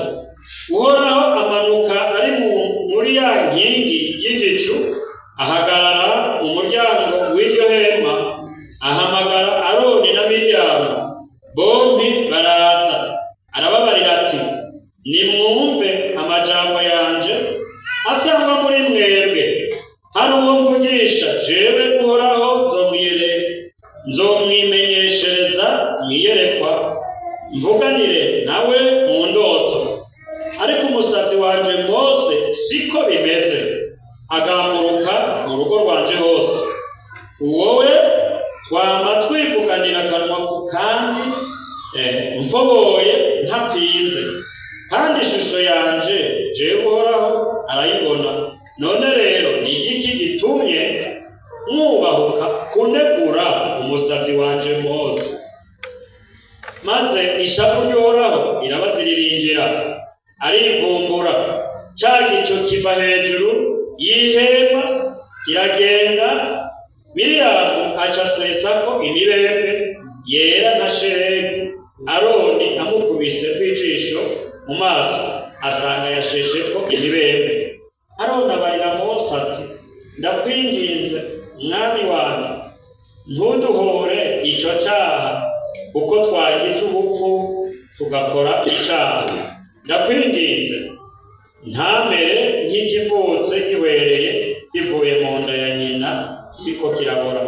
Uhoraho amanuka ari muri ya nkingi y'igicu, ahagarara mu muryango w'iryo hema, ahamagara Aroni na Miriyamu. Bombi baraza. Arababarira ati: "Nimwumve amajambo yanje. Asangwa muri mwebwe hari uwo mvugisha, jewe Uhoraho nzomwimenyeshereza mwiyerekwa, mvuganire nawe mu ndoto. Ariko umusavyi wanje Mose siko bimeze, agamburuka mu rugo rwanje hose. Uwowe twama twivuganira akanwa ku kandi, mfoboye ntapfinze, kandi ishusho yanje jewe Uhoraho arayibona. None rero ni igiki gitumye mwubahuka kunegura umusavyi wanje Mose?" Maze ishavu ry'Uhoraho irabaziriringira, arivumbura. Ca gicu kiva hejuru y'ihema kiragenda. Miriyamu aca asesako imibembe yera nka sheregi. Aroni amukubise kw'ijisho mu maso, asanga yashesheko imibembe. Aroni abarira Mose ati: "Ndakwinginze, mwami wanjye, ntuduhore ico caha, kuko twagize ubupfu tugakora icaha. Ndakwinginze, ntamere nk'ikivutse gihwereye, kivuye mu nda ya nyina kiriko kirabora."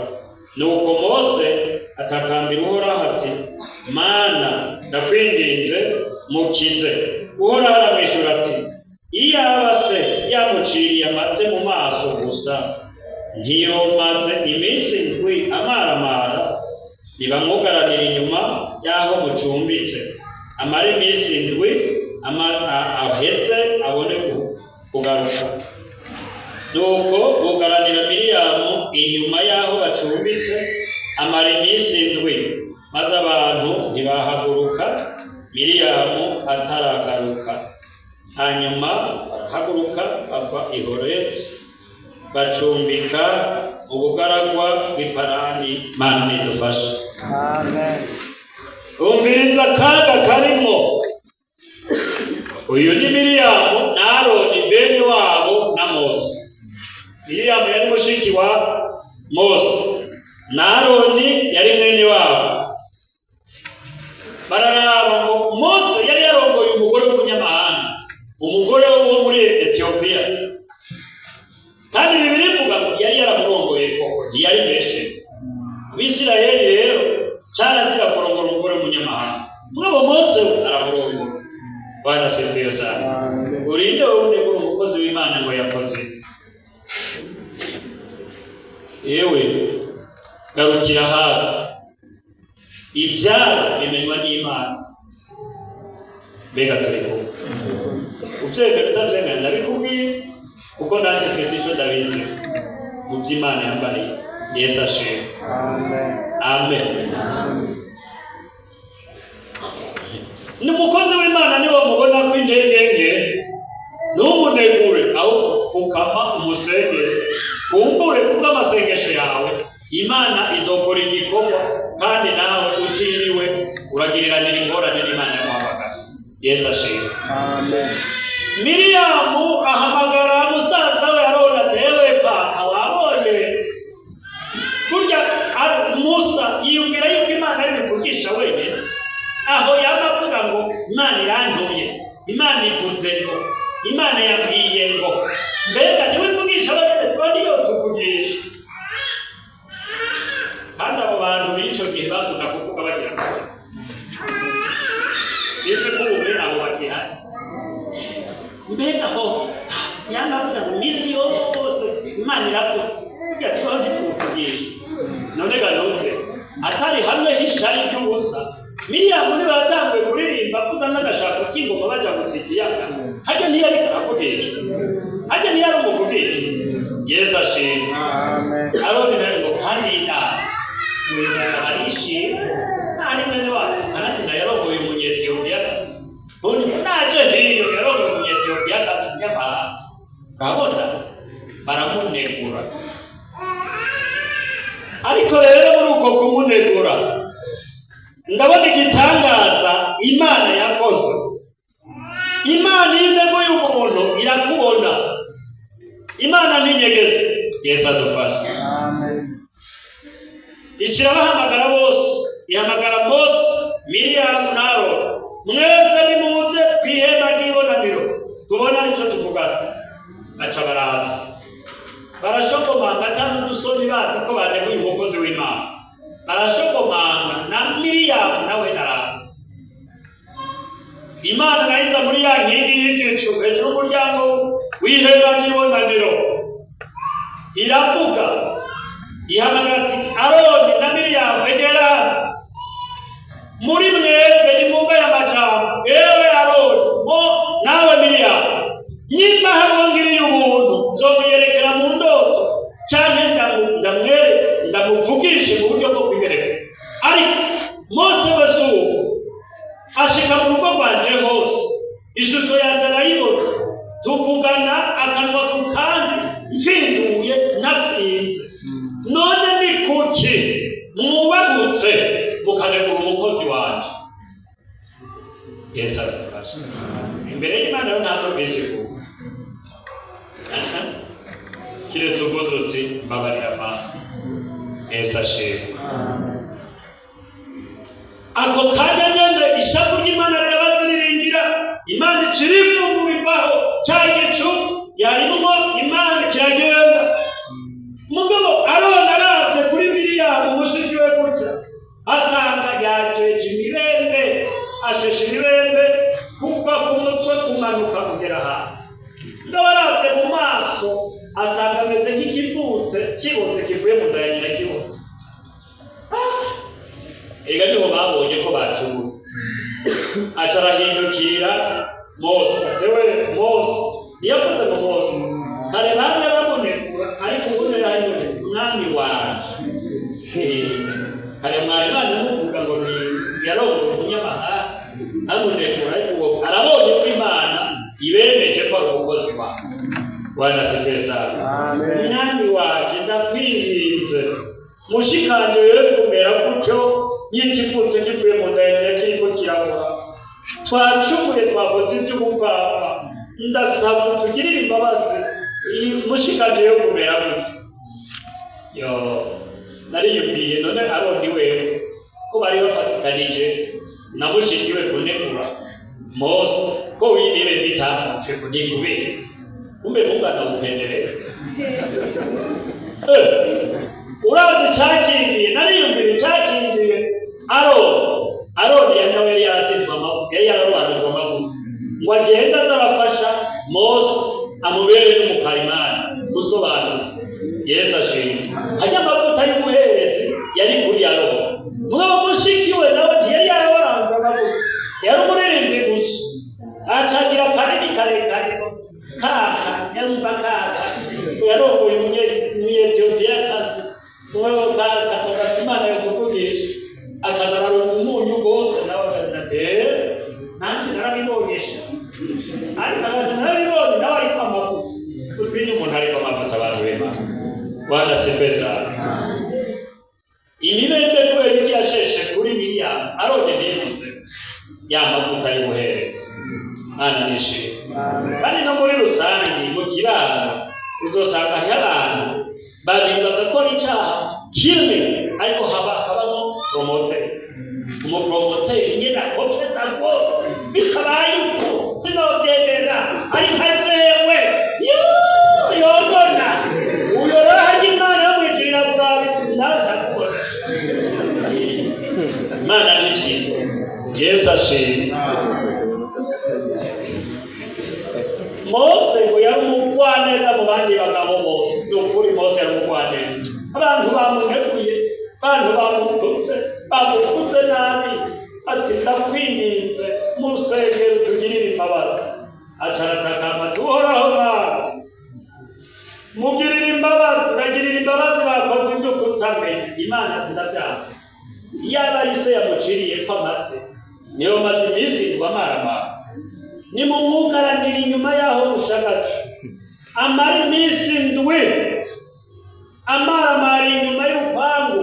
Nuko Mose atakambira Uhoraho ati: "Mana, ndakwinginze, mukize." Uhoraho aramwishura ati: "Iyaba se yamuciriye amate mu maso gusa, ntiyomaze iminsi 7 amaramara? Nibamwugaranira inyuma y'aho mucumbitse, amara iminsi 7, aheze abone kugaruka." Nuko bugaranira Miriyamu inyuma y'aho bacumbitse, amara iminsi 7, maze abantu ntibahaguruka Miriyamu ataragaruka. Hanyuma barahaguruka, bava i Horebu, bacumbika mu bugaragwa bw'Iparani. Mana nidufashe. Amen. Umviriza akaga karimo. Uyu ni Miriyamu na Aroni, bene wabo na Mose. Miriyamu yari mushiki wa Mose, na Aroni yari mwene wabo. Bararaba ngo Mose yari yarongoye umugore w'umunyamahanga, umugore wo muri Etiyopiya, kandi Bibiliya ivuga ngo yari yaramurongoye koko, ntiyari beshe. Abisirayeli rero cyarazira kurongora umugore w'umunyamahanga, mugabo Mose we aramurongora. Bwana asifiwe sana. Urinde wowe unegura umukozi w'Imana ngo yakoze. Yewe, garukira hafi. Ibyabo bimenywa n'Imana. Mbega turi kumwe? Ubyemera utabyemera, ndabikubwiye kuko nanjye mfise icyo ndabizi mu by'Imana yambariye. Yesu ashimwe. Amen. Amen. Ni umukozi w'Imana, niwo mubona ko intege nke, ntumunegure, ahubwo pfukama umusengere. Kumbure kubw'amasengesho yawe Imana izokora igikorwa, kandi nawe utiriwe uragiriranira ingorane n'Imana yamuhamagara. Yesu ashimwe. Amen. Miriyamu ahamagara musaza we Aroni ati: "Ewe papa, wabonye burya Musa yiyumvira yuko Imana ari bivugisha wenyine." Aho yaba avuga ngo Imana irantumye, Imana ivuze ngo, Imana yabwiye ngo, mbega niwe ivugisha wenyine? Twandi yo tuvugisha. Kandi abo bantu b'ico gihe bakunda kuvuga bagira ngo sinzi ko ubu bene abo bagihari. Mbega aho yaba avuga ngo iminsi yose Imana iravuze, burya tuba tuwuvugisha. None ganuze atari hamwe h'ishari ry'ubusa, Miriyamu niwe yatanguye kuririmba avuza n'agashako k'ingoma baja gutsa ikiyaga. Harya ntiyariko aravugisha? Harya ntiyari umuvugisha? Yesu ashimwe. Amen. Aroni nawe ngo kandi data uyu mugabo arishimye, ntari mwene wacu, kanatsinda yarongoye Umunyetiyopiyakazi. Ubundi ko naje hiyo yarongoye Umunyetiyopiyakazi, umunyamahanga, urabona baramunegura. Ariko rero muri uko kumunegura ndabona igitangaza Imana yakoze. Imana iyo ineguye umuntu irakubona. Imana ntinyegeze. Yesu adufashe. Amen. Ikirabahamagara bose, ihamagara Mose, Miriyamu na Aroni: "Mwese nimuze ku ihema ry'ibonaniro tubona nicyo tuvugana." Baca baraza, barashogomanga ata n'udusoni, bazi ko baneguye umukozi w'Imana. Barashogomanga, na Miriyamu nawe naraza. Imana nayo iza muri ya nkingi y'igicu hejuru y'umuryango w'ihema ry'ibonaniro, iravuga, ihamagara ati: "Aroni na Miriyamu, egera hano. Muri mwebwe nimwumve aya majambo. Ewe Aroni mo nawe Miriyamu, nyimba hariho ngiriye ubuntu, nzomuyerekera mu ndoto canke ndamwere ndamuvugishe mu buryo bwo kwibereka. Ariko Mose wese uwo ashika mu rugo rwanje hose, ishusho yanje arayibona, tuvugana akanwa ku kandi, mfinduye ntapfinze. None ni kuki mwubahutse mukanegura umukozi wanje?" Yesu adufashe. Imbere y'Imana rero ntabwo kwisigura, kiretse uvuze uti: "Mbabarira Mana." Yesu ashimwe. Ako kanya nyene ishavu ry'Imana rirabaziriringira. Imana icira ivumbu bivaho, cya gicu yarimwo Imana kiragenda. Mugabo Aroni aravye kuri Miriyamu mushiki we gutya, asanga yajeje imibembe, asheshe imibembe kuva ku mutwe kumanuka kugera hasi. Mugabo aravye mu maso asanga ameze nk'ikivutse kibotse, kivuye mu nda ya nyina kibotse. Ega niho babonye ko bacumuye. Aca arahindukirira Mose atewe. Mose ntiyavuze ngo Mose, kare bamwe bamunegura, ariko ubundi yarahindukira: "Mwami wanje." Kare mwari banje muvuga ngo ni yarongoye umunyamahanga, amunegura, ariko uwo arabonye ko Imana ibemeje ko ari umukozi wawe. Bwana asifiwe sana. Amen. "Mwami wanje, ndakwinginze, mushikanje ye kumera gutyo nk'ikivutse kivuye mu nda ya nyina kiriko kirabura. Twacumuye, twakoze iby'ubupfapfa, ndasabye utugirire imbabazi, iyi mushikanje yo kumera gutyo." Yo nariyumviye, none Aroni wewe ko bari bafatikanije na mushiki we kunegura Mose, ko winibe bitamuce ni kubera kumbe Mungu anaupendelea. Urazi cyakingiye? Nariyumvira icyakingiye Aroni. Yari nawe yari yarasizwe amavuta, yari yararobanujwe amavuta ngo agende aze arafasha Mose, amubere n'umukarimani, gusobanuza. Yesu ashimwe. Hajya amavuta y'ubuherezi yari kuri Aroni, mugabo mushiki we nawe ntiyari yararobanujwe amavuta, yari umuririmbyi gusa. Akarimi karekare ko kaka yarumva kaka yarongoye umunyetiyopiyakazi ngo kaka ati Imana yatuvugisha akaza ararunga umunyu rwose nawe akagira ati "Eh, nanjye narabibonyesha ariko akaza narabibonye nawe ariko amavuta utinye umuntu ariko amavuta abantu b'Imana Bwana sifiwe sana imibembe kubera ibyo yasheshe kuri Miriyamu Aroni ntimuze ya mavuta y'ubuherezi Mana nishimwe kandi no muri rusange mu kibano uzosanga hariho abantu babiri bagakora icaha kimwe ariko haba hakabamo promoteur umupromoteri nyine akopeza rwose bitabaye uko sinovyemera ari nka jewe Yoo, yobona uyo rero harya Imana yo mw'ijuru irakuraba iti nawe ndagukoresha Imana nishimwe Yesu ashimwe Mose ngo yari umugwaneza mu bandi bagabo bose ni ukuri Mose yari umugwaneza abantu bamuneguye abantu bamututse bamuvutse nabi ati ndakwinginze mu rusengero tugirire imbabazi aca aratakamba ati uhoraho Mana mugirire imbabazi bagirira imbabazi bakoze ibyo kutamenya Imana ati ndavyanze iyaba ari se yamuciriye ko amate niyo maze iminsi indwi amaramara nimumwugaranira inyuma y'aho mushagaje amara iminsi indwi amaramara inyuma y'urupangu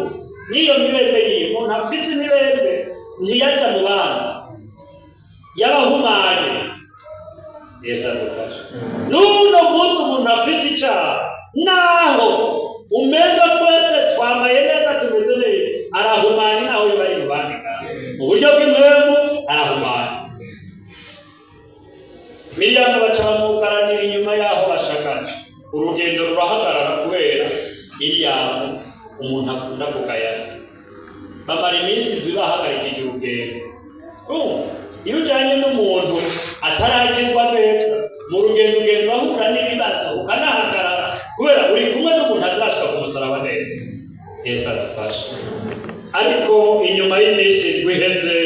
n'iyo mibembe yiwe umuntu afise imibembe ntiyaja mu bandi yarahumanye Yesu adufashe n'uno munsi umuntu afise icaha naho umengo twese twambaye neza tumeze neza arahumanye naho yoba ari mu bandi ngaho mu buryo bw'impwemu arahumanye Miriyamu baca bamwugaranira inyuma y'aho bashagaje urugendo rurahagarara kubera Miriyamu umuntu akunda kugayana bamara iminsi indwi bahagarikije urugendo Urumva? Iyo ujanye n'umuntu atarakizwa neza mu rugendo ugenda urahura n'ibibazo ukanahagarara kubera uri kumwe n'umuntu atarashika ku musaraba neza Yesu adufashe ariko inyuma y'iminsi indwi iheze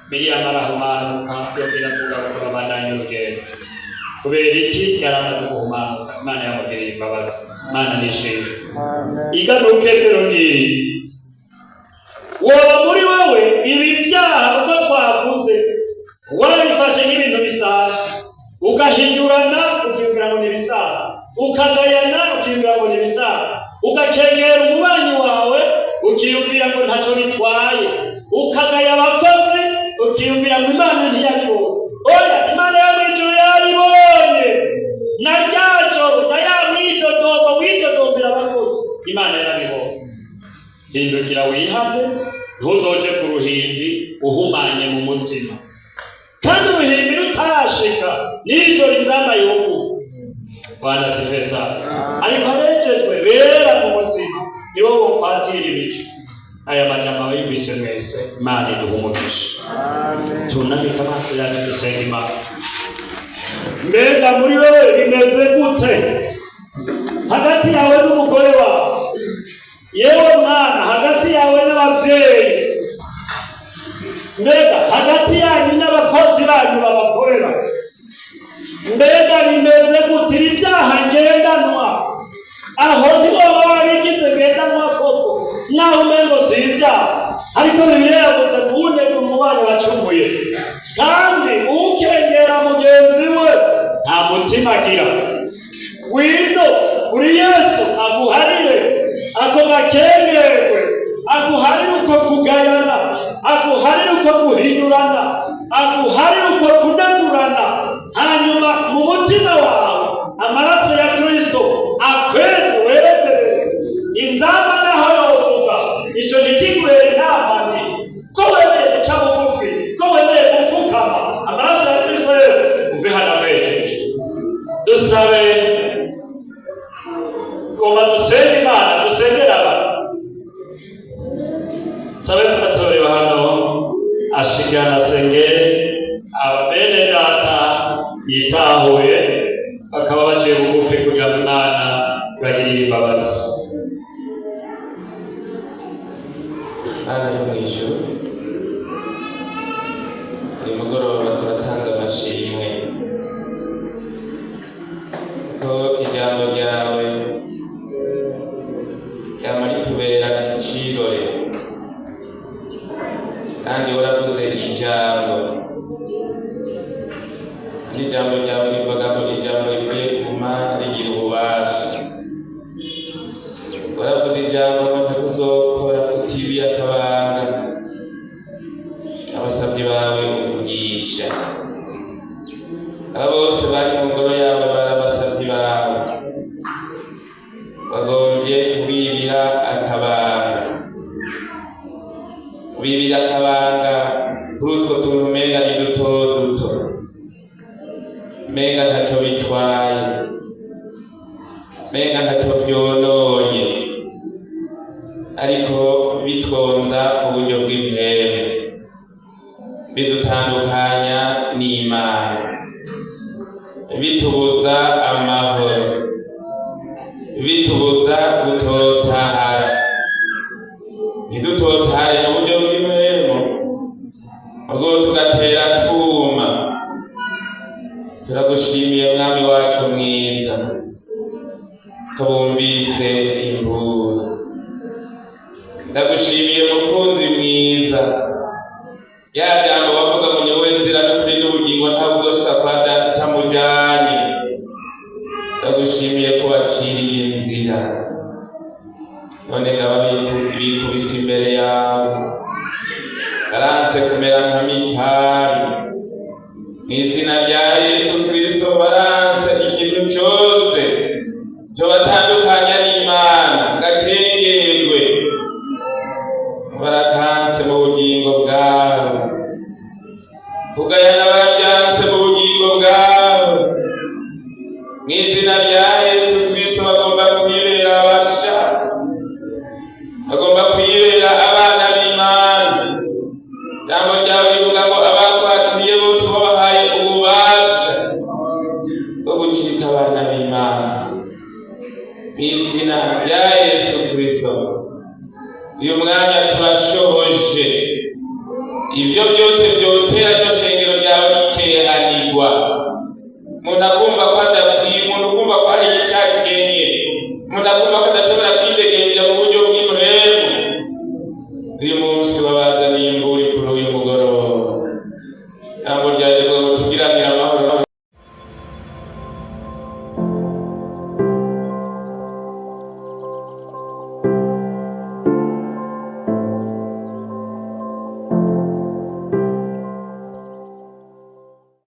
Miriyamu arahumanuka yongera kugaruka babandanya urugendo kubera iki yari amaze guhumanuka Imana yamugiriye imbabazi Imana nishimwe igaruke rero ngiyi woba muri wowe ibi byaha uko twavuze warabifashe nk'ibintu bisanzwe ugahinyurana ukiyumvira ngo ni ibisanzwe ukagayana ukiyumvira ngo ni ibisanzwe ugakengera umubanyi wawe ukiyumvira ngo ntacyo bitwaye ukagaya abakozi ukiyumvira ngo Imana ntiyabibonye oya Imana yo mw'ijuru yarabibonye na rya joro na ya mwidodombo widodombera abakozi Imana yarabibonye hindukira wihane ntuzoje ku ruhimbi uhumanye mu mutima kandi uruhimbi rutarashika n'ijoro inzamba yovuga Bwana sifiwe sana ariko abejejwe bera mu mutima nibo bokwatira ibicu aya majambo yumvise mwese Imana iduha umugisha tunamike amaso yacu dusenga Imana mbega muri wewe bimeze gute hagati yawe n'umugore wawe yewe mwana hagati yawe n'abavyeyi mbega hagati yanyu n'abakozi banyu babakorera mbega bimeze gute ibi byaha ngendanwa aho nibo baba bigize ngendanwa koko naho umengo si ibyaha ariko Bibiliya yavuze ntunebwe umubano wacumuye kandi ukengera mugenzi we nta mutima agira wino kuri Yesu aguharire ako gakengerwe aguharire uko kugayana aguharire uko guhinyurana aguharire uko kunegurana hanyuma mu mutima wawe amaraso ya Kristo akweze werezerere inzamba naho yovuga ico ntikiguhere intambamyi ko wemeye guca bugufi ko wemeye gupfukama amaraso ya Kristo Yesu uve hano amejeje dusabe ngoma dusenge Imana dusengere abantu sabe pastori wa hano ashikana asengere aba bene data yitahuye bakaba baciye bugufi kugira ngo Imana ibagirire imbabazi Mana yo mw'ijuru uyu mugoroba turatanze amashimwe Kandi waravuze ijambo, kandi ijambo ryawe rivuga ngo ijambo rivuye ku Mana rigira ububasha. Waravuze ijambo ngo ntatuzokora utibira akabanga abasabyi bawe umugisha. Aba bose bari mu ngoro yawe bari abasabyi bawe, bagombye kubibira akabanga, kubibira akabanga kuri utwo tuntu umenga ni duto duto, umenga ntaco bitwaye, umenga ntaco vyononye, ariko bitwonza mu buryo bw'imihemu, bidutandukanya n'Imana, bitubuza amahoro, bitubuza gutotahara. Ntidutotahare mu buryo bw'imihemu, ubwo tugatera twuma. Turagushimiye Mwami wacu mwiza ko bumvise imburu. Ndagushimiye mukunzi mwiza, ya jambo wavuga ngo ni wowe nzira n'ukuri n'ubugingo, ntabwo uzoshika kwa Data utamujanye. Ndagushimiye ko waciriye inzira, none ngaba bikubise imbere yawe, baranse kumera nka Mikali. Mu izina rya Yesu Kristo, baranse ikintu cose cobatandukanya n'Imana, ngakengerwe, barakanse mu bugingo bwawe, kugayana barabyanse mu bugingo bwawe. Mu izina rya Yesu Kristo, bagomba kwibera abasha, bagomba kwibera abana b'Imana. Ijambo ryawe rivuga ngo abakwakiriye bose wabahaye ububasha bwo gucika abana b'Imana. Mu izina rya Yesu Kristo, uyu mwanya turashohoje ivyo byose vyotera ryo shengero ryawe rikehanirwa. Umuntu akumva ko adakwiye, umuntu akumva ko hari icyo akenye, umuntu akumva ko adashobora.